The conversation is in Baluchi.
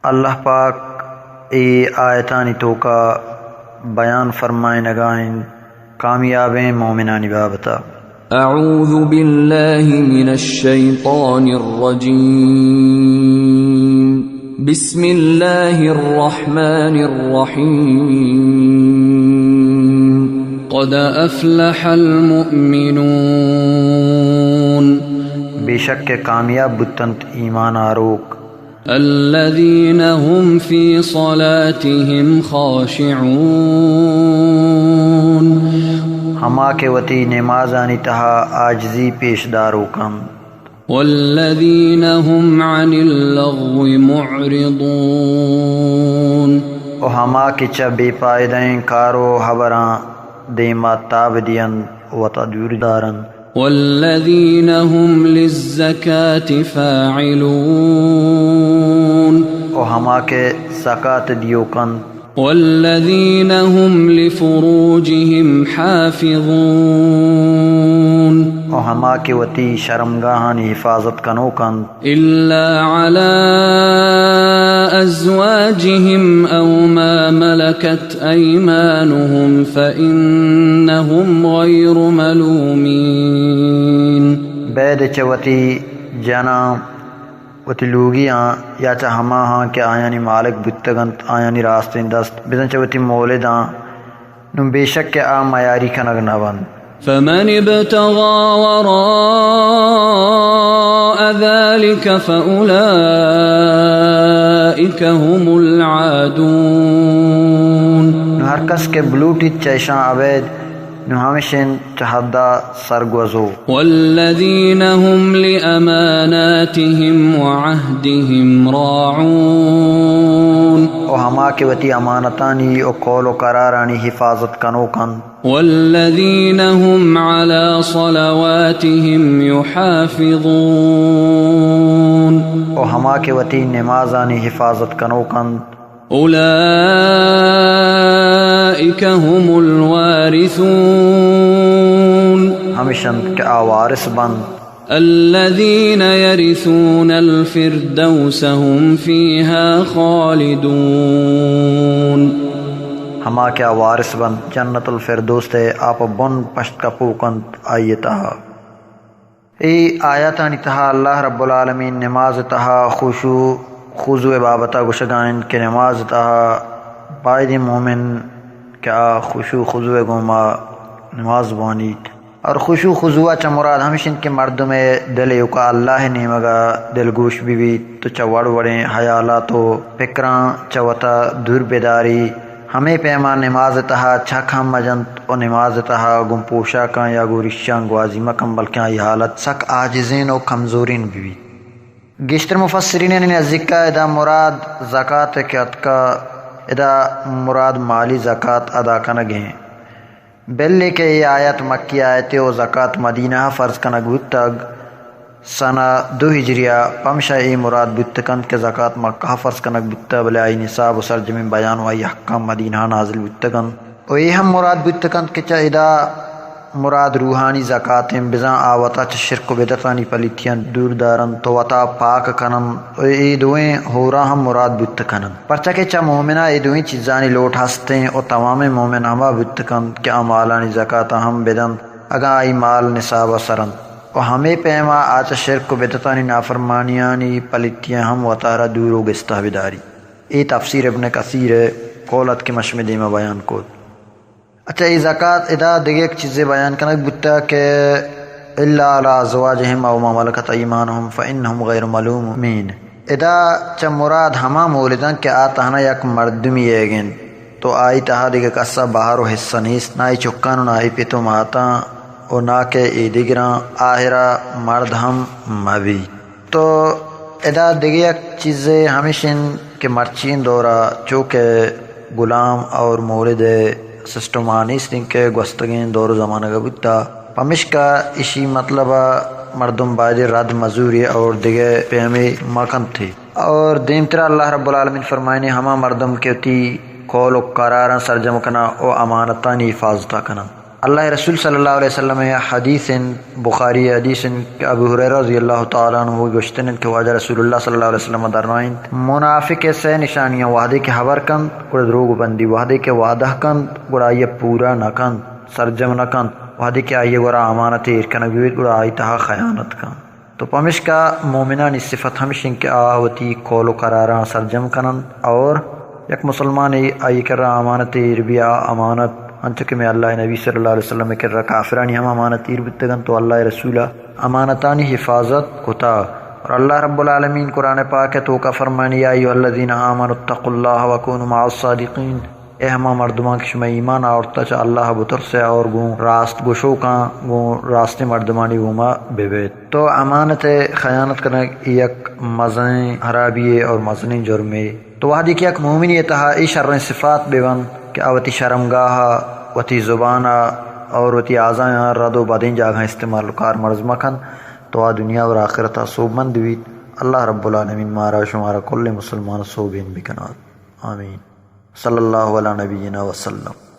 اللہ پاک اے آیتانی توکا بیان فرمائینگا انت کامیابیں مومنانی بابتا۔ أعوذ بالله من الشيطان الرجيم. بسم الله الرحمن الرحيم. قد أفلح المؤمنون. بے شک کہ کامیاب بوتنت ایمان آروک۔ الذين هم في صلاتهم خاشعون. ہما کہ وتی نمازانی تہا عاجزی پیش داروک انت۔ والذين هم عن اللغو معرضون. و ہما کہ چہ بے پائدہیں کار و ہبراں دیما تاب دینت، وتا دور دارنت۔ والذين هم للزكاة فاعلون. و ہما کہ زکات دیوک انت۔ والذين هم لفروجهم حافظون. و ہما کہ وتی شرمگاہانی حفاظت کنوک انت۔ إلا على أزواجهم أو ما ملكت أيمانهم فإنهم غير ملومين. بید چہ وتی جناں، وتی لوگیاں، یا چہ ہماہاں کہ آیانی مالک بوتگ انت، آیانی راستیں دست، بزاں چہ وتی مولداں، نوں بے شک کہ آ میاری کنگ نہ بنت۔ فمن ابتغى وراء ذلك فأولئك هم العادون. نوں ہر کس کہ بلوٹیت چہ اشاں ابید، نوں ہمش انت چہ حدا سرگوزو۔ والذين هم لأماناتهم وعهدهم راعون. و ہما کہ وتی امانتانی و قول و قرارانی حفاظت کنوک انت۔ والذين هم على صلواتهم يحافظون. و ہما کہ وتی نمازانی حفاظت کنوک انت۔ أولئك هم الوارثون. ہمش انت کہ آ وارث بنت۔ الذين يرثون الفردوس هم فيها خالدون. ہما کہ آ وارث بنت جنت الفردوس ءِ، آ پہ بن پشت کپوک انت آئی ءِ تہا۔ اے آیاتانی تہا اللہ رب العالمین نماز تہا خشوع خضوع بابتا گوشگا انت کہ نماز تہا بایدیں مومن کہ آ خشوع خضوع گوما نماز بوانیت۔ اور خشوع خضوع چہ مراد ہمش انت کہ مردم دل ایوکا اللہ نیمگا دلگوش بہ بیت تو چہ وڑ وڑیں حیالات و فکراں چہ وتا دور بداری۔ ہمے پیما نماز تہا چک ہم مجنت و نماز تہا گوں پوشاکاں یا گوں ریشاں گوازی مکن، بلکیں آئی حالت سک عاجزین و کمزورین بہ بیت۔ گیشتر مفسرینانی نزیکا ادا مراد زکات کہ اتکا، ادا مراد مالی زکات ادا کنگ ہیں۔ بلے کہ اے آیت مکی آیتے و زکات مدینہ فرض کنگ بوتگ۔ سنہ دو ہجریہ، پمشا اے مراد بوت کنت کہ زکات مکہ فرض کنگ بوتہ، بلے آئی نصاب و سرجمیں بیان و آئی احکام مدینہ نازل بوتگ انت۔ و اے ہم مراد بوت کنت کہ چہ ادا مراد روحانی زکات انت، بزاں آ وتا چہ شرک و بدعتانی پلیتیاں دور دارنت و وتا پاک کننت و اے دوئیں ہورا ہم مراد بوت کننت۔ پرچا کہ چہ مومنا اے دوئیں چیزانی لوٹ ہست انت و توامیں مومن ہما بوت کنت کہ آ مالانی زکاتا ہم بدنت۔ اگاں آئی مال نصاب ء سر انت و ہمے پیما آ چہ شرک و بدعتانی نافرمانیانی پلیتیاں ہم وتارا دور و گستہ بداری۔ اے تفسیر ابن کثیر ء قول ات کہ ما شمے دیما بیان کت۔ اچھا، اے زکات ادا دگہ یک چیزے بیان کنگ بوتا کہ الا علی ازواجہم او ما ملکت ایمانہم فانہم غیر ملومین۔ ادا چہ مراد ہما مولداں کہ آ تہنا یک مردمی ئیگ انت۔ تو آئی تہا دگہ کسا بہر و حصہ نیست، نہ آئی چکان و نہ آئی پت و ماتاں و نہ کہ اے دگراں، آہرا مرد ہم مہ بیت۔ تو ادا دگہ یک چیزے ہمیش انت کہ مرچی دورا چو کہ غلام اور مولد سسٹم آ نیست انت کہ گوستگیں دور و زمانگا بوتا، پمشکا اشی مطلب مردم باید رد مزوری اور دگہ پیمے مکنت۔ اور دیمترا اللہ رب العالمین فرمائنی، ہما مردم کہ وتی قول و قراراں سرجم کناں و امانتانی حفاظتا کناں۔ اللہ ءِ رسول صلی اللہ علیہ وسلم ءِ حدیث انت، بخاری ءِ حدیث انت کہ ابو ہریرہ رضی اللہ تعالی عنہ گوشتن انت کہ واجہ رسول اللہ صلی اللہ علیہ وسلم درائینت، منافق ءِ سے نشانیاں: وہدے کہ ہبر کنت گڑا دروگ بندی، وہدے کہ وعدہ کنت گڑا آئی ءَ پورا نہ کنت، سرجم نہ کنت، وہدے کہ آئی ءِ گورا امانت ایر کنگ بیت گڑا آئی تہا خیانت کنت۔ تو پمشکا مومنانی صفت ہمش انت کہ آ وتی قول و قراراں سرجم کننت اور یک مسلمانے آئی کرا امانت ایر بیا، امانت انچو کہ میں اللہ ءِ نبی صلی اللہ علیہ وسلم ءِ کرا کافرانی ہم امانت ایر بوتگنت تو اللہ ءِ رسول ءَ امانتانی حفاظت کتا۔ اور اللہ رب العالمین قرآن پاک ءِ توکا فرمانی: یا ایھا الذین آمنوا اتقوا اللہ وکونوا مع الصادقین۔ اے ہما مردماں کہ شما ایمان آورتا، چہ اللہ بترسے اور گوں راست گوشوکاں، گوں راستیں مردمانی گوما ببیت۔ تو امانت ءِ خیانت کنگ یک مزنیں حرابی ءِ اور مزنیں جرمے۔ تو وہدے کہ یک مومنے ءِ تہا اے شریں صفات ببنت کہ آ وتی شرمگاہ ءَ، وتی زبان ءَ اور وتی اعضایاں رد و بدیں جاگہاں استعمال و کارمرز مکنت، تو آ دنیا اور آخرت ءَ سوبمند بیت۔ اللہ رب العالمین مارا و شمارا کلیں مسلمان سوبین بکنات۔ آمین۔ صلی اللہ علی نبینا وسلم۔